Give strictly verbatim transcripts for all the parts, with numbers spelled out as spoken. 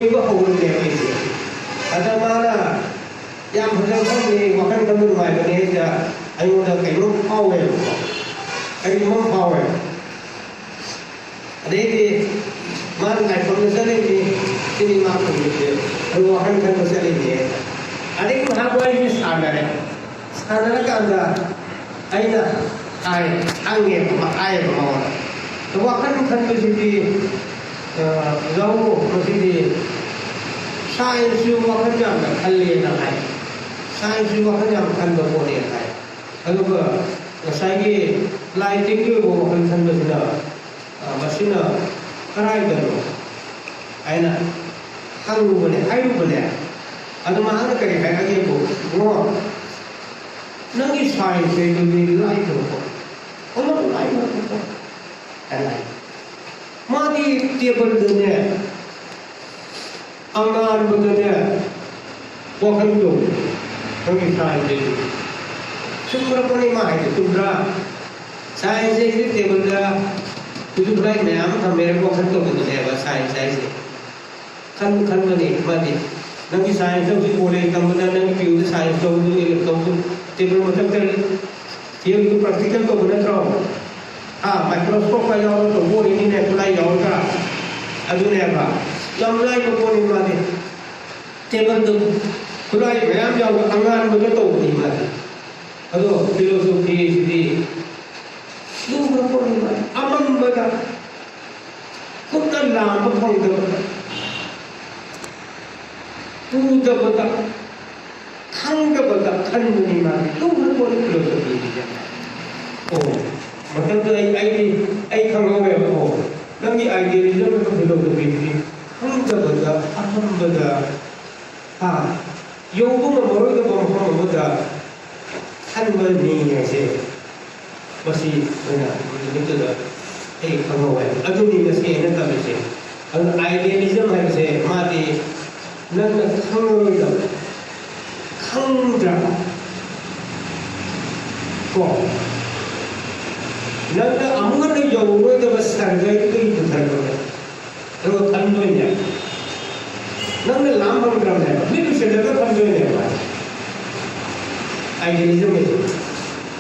ꯀꯣꯏꯕ ꯍꯧꯔꯨꯔꯦꯕ ꯑꯩꯁꯦ꯫ ꯑꯗ ꯃꯥꯅ ꯌꯥꯝ ꯐꯖꯕ ꯈꯪꯗꯦ, ꯋꯥꯈꯜ ꯈꯟꯕ ꯅꯨꯡꯉꯥꯏꯕꯅꯦ ꯍꯥꯏꯁꯤꯗ ꯑꯩꯉꯣꯟꯗ ꯀꯩꯅꯣꯝ ꯐꯥꯎꯋꯦꯕꯀꯣ, ꯀꯔꯤꯒꯨꯝꯕ ꯑꯃ ꯐꯥꯎꯋꯦꯕ꯫ ꯑꯗꯩꯗꯤ ꯃꯥꯅ ꯂꯥꯏꯐꯝꯗ ꯆꯠꯂꯤꯅꯤ, ꯁꯤꯅꯤ ꯃꯥ ꯐꯪꯉꯤꯁꯦ, ꯑꯗꯨ ꯋꯥꯈꯜ ꯈꯟꯕ ꯆꯠꯂꯤꯅꯤ꯫ ꯑꯗꯒꯤ ꯉꯥꯏꯍꯥꯛ ꯋꯥꯔꯤꯁꯤ ꯁꯥꯟꯅꯔꯦ꯫ ꯁꯥꯟꯅꯔꯀꯥꯟꯗ ꯑꯩꯅ ꯍꯥꯏ, ꯍꯪꯉꯦꯕ, ꯃꯥ ꯍꯥꯏꯌꯦꯕ ꯃꯉꯣꯟꯗ, "ꯋꯥꯈꯜ ꯈꯟꯕꯁꯤꯗꯤ, ꯑ, ꯂꯧ, ꯃꯁꯤꯗꯤ ꯁꯥꯏꯟꯁꯁꯨ ꯋꯥꯈꯜ ꯌꯥꯝꯅ ꯈꯜꯂꯦꯅ ꯍꯥꯏ, ꯁꯥꯏꯟꯁꯁꯨ ꯋꯥꯈꯜ ꯌꯥꯝ ꯈꯟꯕ ꯄꯣꯠꯅꯦꯅ ꯍꯥꯏ, ꯑꯗꯨꯒ ꯉꯁꯥꯏꯒꯤ ꯂꯥꯏ ꯇꯤꯟꯒꯤ ꯑꯣꯏꯕ ꯋꯥꯈꯜ ꯈꯟꯕꯁꯤꯅ, ꯑ, ꯃꯁꯤꯅ ꯀꯗꯥꯏꯗꯅꯣ?" ꯍꯥꯏꯅ ꯍꯪꯉꯨꯕꯅꯦ, ꯍꯥꯏꯔꯨꯕꯅꯦ꯫ ꯑꯗꯨ ꯃꯍꯥꯛꯅ ꯀꯔꯤ ꯍꯥꯏꯔꯛꯒꯦꯕꯨ, "ꯏꯕꯨꯡꯉꯣ, ꯅꯪꯒꯤ ꯁꯥꯏꯟꯁ ꯍꯥꯏꯗꯨꯗꯤ ꯂꯥꯏꯗꯕꯀꯣ, ꯑꯃ ꯂꯥꯏꯗꯕꯀꯣ" ꯍꯥꯏꯅ ꯍꯥꯏ꯫ ꯃꯥꯗꯤ ꯇꯦꯕꯜꯗꯅꯦ, ꯑꯉꯥꯟꯕꯗꯅꯦ ꯋꯥꯈꯜ ꯇꯧ, ꯅꯪꯒꯤ ꯁꯥꯏꯟꯁ ꯍꯥꯏꯗꯨꯗꯤ꯫ ꯆꯨꯝꯕ꯭ꯔꯥ ꯄꯣꯠꯅꯤ ꯃꯥ ꯍꯥꯏꯗꯣ, ꯆꯨꯝꯕ꯭ꯔꯥ? ꯁꯥꯏꯟꯁ ꯍꯥꯏꯁꯦ ꯇꯦꯕꯜꯗ ꯈꯨꯠꯁꯨ ꯈꯨꯠꯂꯥꯏ ꯃꯌꯥꯝ ꯑꯃ ꯊꯝꯃꯦ, ꯋꯥꯈꯜ ꯇꯧꯕꯗꯨꯅꯦꯕ ꯁꯥꯏꯟꯁ ꯍꯥꯏꯁꯦ꯫ ꯈꯟ ꯈꯟꯕꯅꯤ ꯃꯥꯗꯤ꯫ ꯅꯪꯒꯤ ꯁꯥꯏꯟꯁ ꯇꯧꯁꯤ, ꯀꯣꯂꯦꯖ ꯇꯝꯕꯗ ꯅꯪꯒꯤ ꯄꯤꯌꯨꯗ ꯁꯥꯏꯟꯁ ꯇꯧꯕꯗꯨ ꯇꯧꯕ, ꯇꯦꯕꯜ ꯃꯊꯛꯇ ꯊꯤꯑꯣꯔꯤꯗꯨ ꯄ꯭ꯔꯥꯛꯇꯤꯀꯦꯜ ꯇꯧꯕ ꯅꯠꯇ꯭ꯔꯣ? ꯑꯥ, ꯃꯥꯏꯀ꯭ꯔꯣꯁꯀꯣꯞꯀ ꯌꯥꯎꯔꯒ ꯇꯧꯕ ꯑꯣꯏꯔꯤꯅꯤꯅꯦ, ꯈꯨꯠꯂꯥꯏ ꯌꯥꯎꯔꯒ꯫ ꯑꯗꯨꯅꯦꯕ꯫ ꯌꯥꯝ ꯂꯥꯏꯕ ꯄꯣꯠꯅꯤ ꯃꯥꯗꯤ꯫ ꯇꯦꯕꯜꯗꯨ ꯈꯨꯠꯂꯥꯏ ꯃꯌꯥꯝ ꯌꯥꯎꯕ ꯑꯉꯥꯟꯕꯗ ꯇꯧꯕꯅꯤ ꯃꯥꯗꯤ꯫ ꯑꯗꯣ ꯐꯤꯂꯣꯁꯣꯐꯤ ꯍꯥꯏꯁꯤꯗꯤ ꯂꯨꯕ ꯄꯣꯠꯅꯤ ꯃꯥꯗꯤ꯫ ꯑꯃꯝꯕꯗ ꯈꯨꯠꯅ ꯂꯥꯝꯕ ꯐꯪꯗꯕꯗ, ꯎꯗꯕꯗ, ꯈꯪꯗꯕꯗ ꯈꯟꯕꯅꯤ ꯃꯥꯗꯤ꯫ ꯂꯨꯕ ꯄꯣꯠꯅꯤ ꯐꯤꯂꯣꯁꯣꯐꯤꯁꯤꯗꯤ꯫ ꯑꯣ, ꯃꯊꯛꯇ ꯑꯩ, ꯑꯩꯗꯤ, ꯑꯩ ꯈꯪꯍꯧꯋꯦꯕ꯫ ꯑꯣ, ꯅꯪꯒꯤ ꯑꯥꯏꯗꯤꯌꯥꯂꯤꯖꯝ ꯑꯃ ꯐꯤꯂꯣꯁꯣꯐꯤꯁꯤꯗꯤ ꯈꯪꯗꯕꯗ, ꯑꯈꯪꯕꯗ, ꯍꯥ, ꯌꯧꯕ ꯉꯝꯃꯔꯣꯏꯗꯕ ꯃꯐꯝ ꯑꯃꯗ ꯈꯟꯕ ꯃꯤ ꯍꯥꯏꯁꯦ, ꯃꯁꯤ ꯑꯩꯈꯣꯏꯅ ꯅꯨꯃꯤꯠꯇꯨꯗ ꯑꯩ ꯈꯪꯍꯧꯋꯦ꯫ ꯑꯗꯨꯅꯤ ꯉꯁꯤ ꯑꯩꯅ ꯇꯝꯃꯤꯁꯦ꯫ ꯑꯗꯨꯅ ꯑꯥꯏꯗꯤꯌꯥꯂꯤꯖꯝ ꯍꯥꯏꯕꯁꯦ ꯃꯥꯗꯤ ꯅꯪꯅ ꯈꯪꯉꯔꯣꯏꯗꯕ, ꯈꯪꯗ꯭ꯔꯕ ꯀꯣ, ꯅꯪꯅ ꯑꯃꯨꯛ ꯍꯟꯅ ꯌꯧꯔꯔꯣꯏꯗꯕ ꯁꯔꯒꯗꯒꯤ ꯄꯨꯊꯔꯛꯄꯅꯦ꯫ ꯑꯗꯨꯒ ꯈꯟꯗꯣꯏꯅꯦ꯫ ꯁꯤꯜꯂꯒ ꯈꯟꯗꯣꯏꯅꯦꯕ꯫ Idealism ꯍꯥꯏꯁꯦ꯫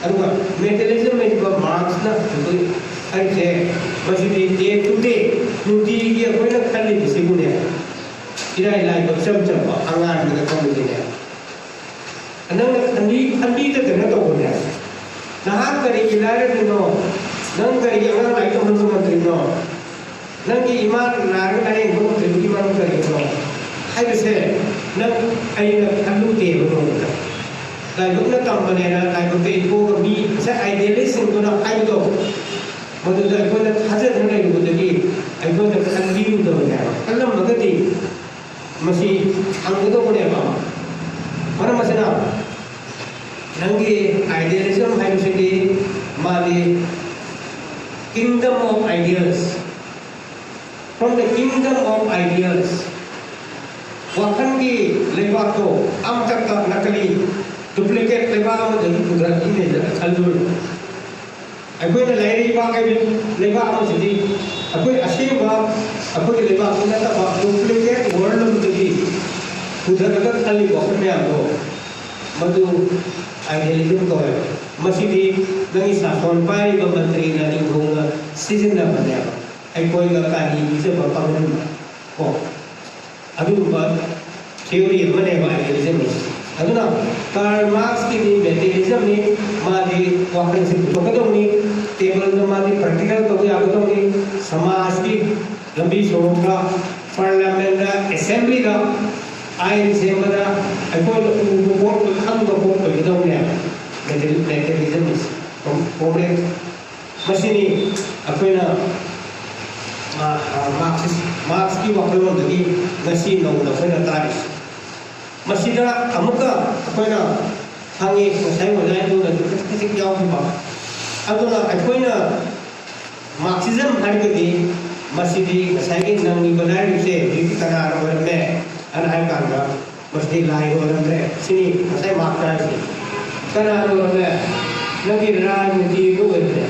ꯑꯗꯨꯒ materialism ꯍꯥꯏꯁꯤꯕ ꯃꯥꯔꯛꯁꯅ ꯑꯩꯈꯣꯏ ꯍꯥꯏꯔꯤꯁꯦ, ꯃꯁꯤꯗꯤ day to day, ꯅꯨꯡꯇꯤꯒꯤ ꯑꯩꯈꯣꯏꯅ ꯈꯜꯂꯤꯕꯁꯤꯕꯨꯅꯦ, ꯏꯔꯥꯏ ꯂꯥꯏꯕ, ꯏꯆꯝ ꯆꯝꯕ, ꯑꯉꯥꯟꯕꯗ ꯈꯪꯕꯁꯤꯅꯦ꯫ ꯅꯪꯅ ꯈꯟꯕꯤ-, ꯈꯟꯕꯤꯗꯗꯅ ꯇꯧꯕꯅꯦ꯫ ꯅꯍꯥꯛ ꯀꯔꯤꯒꯤ ꯂꯥꯏꯔꯗ꯭ꯔꯤꯅꯣ? ꯅꯪ ꯀꯔꯤꯒꯤ ꯑꯉꯥꯡ ꯂꯥꯏꯔꯤꯛ ꯇꯝꯍꯟꯕ ꯉꯝꯗ꯭ꯔꯤꯅꯣ? ꯅꯪꯒꯤ ꯏꯃꯥ ꯅꯥꯔꯒ ꯂꯥꯏꯌꯦꯡꯕ ꯉꯝꯗ꯭ꯔꯤꯕꯒꯤ ꯃꯔꯝ ꯀꯔꯤꯒꯤꯅꯣ? ꯍꯥꯏꯕꯁꯦ ꯅꯪ, ꯑꯩꯅ ꯈꯜꯂꯨꯗꯦꯕ ꯅꯣꯡꯃꯇ꯫ ꯂꯥꯏꯕꯛꯅ ꯇꯝꯕꯅꯦꯅ ꯂꯥꯏꯕꯛꯇ ꯏꯟꯊꯣꯛꯑꯒ ꯃꯤ ꯉꯁꯥꯏ idealist ꯁꯤꯡꯗꯨꯅ ꯍꯥꯏꯕꯗꯣ, ꯃꯗꯨꯗ ꯑꯩꯈꯣꯏꯅ ꯊꯥꯖꯗꯨꯅ ꯂꯩꯔꯨꯕꯗꯒꯤ ꯑꯩꯈꯣꯏꯅ ꯈꯟꯕꯤꯔꯨꯗꯕꯅꯦꯕ꯫ ꯈꯜꯂꯝꯃꯒꯗꯤ ꯃꯁꯤ ꯐꯪꯒꯗꯧꯕꯅꯦꯕ꯫ ꯃꯔꯝ ꯑꯁꯤꯅ ꯅꯪꯒꯤ idealism ꯍꯥꯏꯕꯁꯤꯗꯤ ꯃꯥꯗꯤ kingdom of ideas, from the kingdom of ideas, ꯋꯥꯈꯜꯒꯤ ꯂꯩꯕꯥꯛꯇꯣ ꯑꯃꯊꯛꯇ ꯅꯀꯂꯤ, duplicate ꯂꯩꯕꯥꯛ ꯑꯃꯗꯒꯤ ꯄꯨꯊꯔꯛꯏꯅꯦꯅ ꯈꯜꯂꯨꯔꯦ꯫ ꯑꯩꯈꯣꯏꯅ ꯂꯩꯔꯤꯕ ꯂꯩꯕꯥꯛ ꯑꯃꯁꯤꯗꯤ ꯑꯩꯈꯣꯏ ꯑꯁꯦꯡꯕ ꯑꯩꯈꯣꯏꯒꯤ ꯂꯩꯕꯥꯛꯇꯤ ꯅꯠꯇꯕ duplicate world ꯑꯃꯗꯒꯤ ꯄꯨꯊꯔꯒ ꯈꯜꯂꯤꯕ ꯋꯥꯈꯜ ꯃꯌꯥꯝꯗꯣ, ꯃꯗꯨ idealism ꯀꯧꯋꯦꯕ꯫ ꯃꯁꯤꯗꯤ ꯅꯪꯒꯤ ꯁꯥꯁꯣꯟ ꯄꯥꯏꯔꯤꯕ ꯃꯟꯇ꯭ꯔꯤꯅ ꯅꯤꯡꯊꯧꯅ ꯁꯤꯖꯤꯟꯅꯕꯅꯦꯕ꯫ ꯑꯩꯈꯣꯏꯒ ꯀꯥꯅꯤ ꯄꯤꯖꯕ ꯄꯥꯡꯒꯟꯕ ꯀꯣ꯫ ꯑꯗꯨꯒꯨꯝꯕ theory ꯑꯃꯅꯦꯕ idealism ꯅꯤ꯫ ꯑꯗꯨꯅ Karl Marx ꯀꯤꯗꯤ materialism ꯅꯤ, ꯃꯥꯗꯤ ꯋꯥꯈꯜꯁꯤ ꯄꯨꯊꯣꯛꯀꯗꯧꯅꯤ, table ꯗ ꯃꯥꯗꯤ practical ꯇꯧꯕ ꯌꯥꯒꯗꯧꯅꯤ, ꯁꯃꯥꯖꯀꯤ ꯂꯝꯕꯤ ꯁꯣꯔꯣꯛꯇ, parliament ꯇ, assembly ꯗ, ꯑꯥꯏꯟ ꯁꯦꯝꯕꯗ ꯑꯩꯈꯣꯏꯅ ꯎꯕ ꯄꯣꯠ, ꯈꯪꯕ ꯄꯣꯠ ꯑꯣꯏꯒꯗꯧꯅꯦꯕ materialism ꯁꯤ꯫ ꯀꯣꯝꯔꯦꯗ, ꯃꯁꯤꯅꯤ ꯑꯩꯈꯣꯏꯅ, ꯑ, ꯑ, Marxist, Marx ꯀꯤ ꯋꯥꯈꯜꯂꯣꯟꯗꯒꯤ ꯉꯁꯤ ꯅꯧꯅ ꯑꯩꯈꯣꯏꯅ ꯇꯥꯔꯤꯁꯤ꯫ ꯃꯁꯤꯗ ꯑꯃꯨꯛꯀ ꯑꯩꯈꯣꯏꯅ ꯈꯪꯉꯤ, ꯉꯁꯥꯏ ꯑꯣꯖꯥ ꯏꯟꯗꯨꯅꯁꯨ ꯈꯖꯤꯛ ꯈꯖꯤꯛ ꯌꯥꯎꯈꯤꯕ꯫ ꯑꯗꯨꯅ ꯑꯩꯈꯣꯏꯅ Marxism ꯍꯥꯏꯔꯒꯗꯤ ꯃꯁꯤꯗꯤ ꯉꯁꯥꯏꯒꯤ ꯅꯪꯂꯤꯕ ꯂꯥꯏꯔꯤꯛꯁꯦ ꯍꯧꯖꯤꯛꯇꯤ ꯀꯅꯥꯅ ꯑꯣꯏꯔꯝꯃꯦ ꯍꯥꯏꯅ ꯍꯥꯏꯕ ꯀꯥꯟꯗ, ꯃꯁꯤꯗꯤ ꯂꯥꯏ ꯑꯣꯏꯔꯝꯗ꯭ꯔꯦ꯫ ꯁꯤꯅꯤ ꯉꯁꯥꯏ Marx ꯍꯥꯏꯔꯤꯁꯦ꯫ ꯀꯅꯥꯅ ꯑꯣꯏꯔꯝꯃꯦ? ꯅꯪꯒꯤ ꯔꯥꯖꯅꯤꯇꯤꯗꯨ ꯑꯣꯏꯔꯝꯃꯦ꯫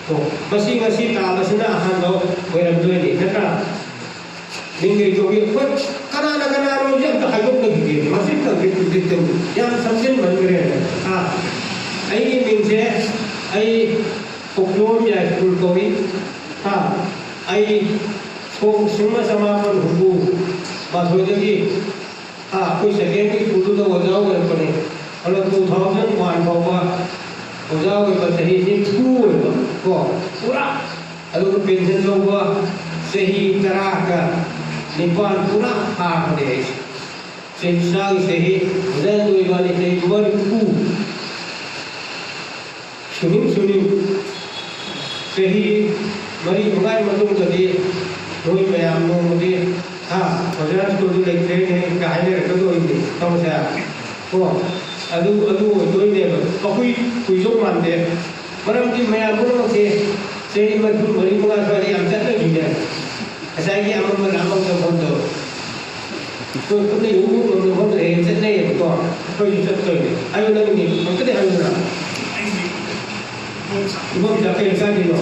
ꯑꯣ, ꯃꯁꯤ ꯉꯁꯤ ꯇꯥꯕꯁꯤꯅ ꯑꯍꯥꯟꯕ ꯑꯣꯏꯔꯝꯗꯣꯏꯅꯤ, ꯅꯠꯇ꯭ꯔꯥ? ꯅꯤꯡꯉꯩꯗꯨꯒꯤ ꯑꯩꯈꯣꯏ ꯀꯅꯥꯅ ꯀꯅꯥꯅꯣꯁꯦ ꯑꯝꯇ ꯍꯥꯏꯗꯣꯛꯅꯈꯤꯗꯦ꯫ ꯃꯁꯤ ꯇꯧꯒꯦ, ꯇꯧꯒꯦ, ꯇꯧꯒꯦ꯫ ꯌꯥꯝ ꯁꯝꯖꯤꯟꯃꯟꯈ꯭ꯔꯦ꯫ ꯑꯥ, ꯑꯩꯒꯤ ꯃꯤꯡꯁꯦ, ꯑꯩ ꯈꯣꯡꯖꯣꯝ ꯌꯥꯏꯁ꯭ꯀꯨꯜ ꯀꯧꯏ꯫ ꯑꯥ, ꯑꯩ ꯁꯣꯛ ꯂꯤꯁꯤꯡ ꯑꯃ ꯆꯃꯥꯄꯟ ꯍꯨꯝꯐꯨ ꯃꯥꯊꯣꯏꯗꯒꯤ, ꯑꯥ, ꯑꯩꯈꯣꯏ ꯁꯦꯀꯦꯟꯗꯔꯤ ꯁ꯭ꯀꯨꯜꯗꯨꯗ ꯑꯣꯖꯥ ꯑꯣꯏꯔꯛꯄꯅꯦ꯫ ꯑꯗꯣ two thousand one ꯐꯥꯎꯕ ꯑꯣꯖꯥ ꯑꯣꯏꯕ ꯆꯍꯤ ꯅꯤꯐꯨ ꯑꯣꯏꯕ ꯀꯣ, ꯄꯨꯔꯥ꯫ ꯑꯗꯨꯒ ꯄꯦꯟꯁꯟ ꯂꯧꯕ ꯆꯍꯤ ꯇꯔꯥꯒ ꯅꯤꯄꯥꯟ ꯄꯨꯔꯥ ꯐꯥꯕꯅꯦ ꯑꯩꯁꯦ꯫ ꯆꯍꯤ ꯏꯆꯥꯒꯤ ꯆꯍꯤ, ꯑꯣꯖꯥ ꯏꯕꯥꯅꯤ ꯆꯍꯤ ꯃꯔꯤꯐꯨ꯫ ꯁꯨꯅꯤꯡ ꯁꯨꯅꯤꯡ ꯆꯍꯤ ꯃꯔꯤ ꯃꯉꯥꯒꯤ ꯃꯇꯨꯡꯗꯗꯤ ꯅꯣꯏ ꯃꯌꯥꯝ ꯅꯣꯡꯃꯗꯤ, "ꯍꯥ, ꯑꯣꯖꯥ ꯁ꯭ꯀꯨꯜꯗꯨ ꯂꯩꯇ꯭ꯔꯦꯅꯦ" ꯀꯥꯏ ꯍꯥꯏꯅꯔꯛꯀꯗꯣꯏꯅꯤ ꯇꯧꯁꯦ꯫ ꯀꯣ, ꯑꯗꯨ, ꯑꯗꯨ ꯑꯣꯏꯗꯣꯏꯅꯦꯕ꯫ ꯑꯩꯈꯣꯏ ꯀꯨꯏꯗꯧ ꯃꯥꯟꯗꯦ꯫ ꯃꯔꯝꯗꯤ ꯃꯌꯥꯝ ꯄꯨꯝꯅꯃꯛꯁꯦ ꯆꯍꯤ ꯃꯔꯤꯐꯨ, ꯃꯔꯤ ꯃꯉꯥ ꯁ꯭ꯋꯥꯏꯗ ꯌꯥꯝ ꯆꯠꯅꯈꯤꯅꯦ꯫ ꯉꯁꯥꯏꯒꯤ ꯑꯃꯝꯕꯅ ꯑꯃꯝꯕ ꯃꯐꯝꯗꯣ, ꯑꯩꯈꯣꯏ ꯄꯨꯟꯅ ꯌꯧꯕ ꯉꯝꯕ ꯃꯐꯝꯗ ꯍꯦꯛ ꯍꯦꯛ ꯆꯠꯅꯩꯌꯦꯕꯀꯣ꯫ ꯑꯩꯈꯣꯏꯁꯨ ꯆꯠꯇꯣꯏꯅꯦ꯫ ꯑꯩ ꯅꯪꯒꯤꯅꯤ ꯑꯝꯇꯗꯤ ꯍꯥꯏꯌꯨꯗꯅ꯫ ꯏꯕꯣꯝꯆꯥ ꯀꯩ ꯂꯩꯀꯥꯏꯗꯩꯅꯣ?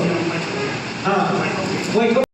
ꯑꯥ, ꯍꯣꯏ꯫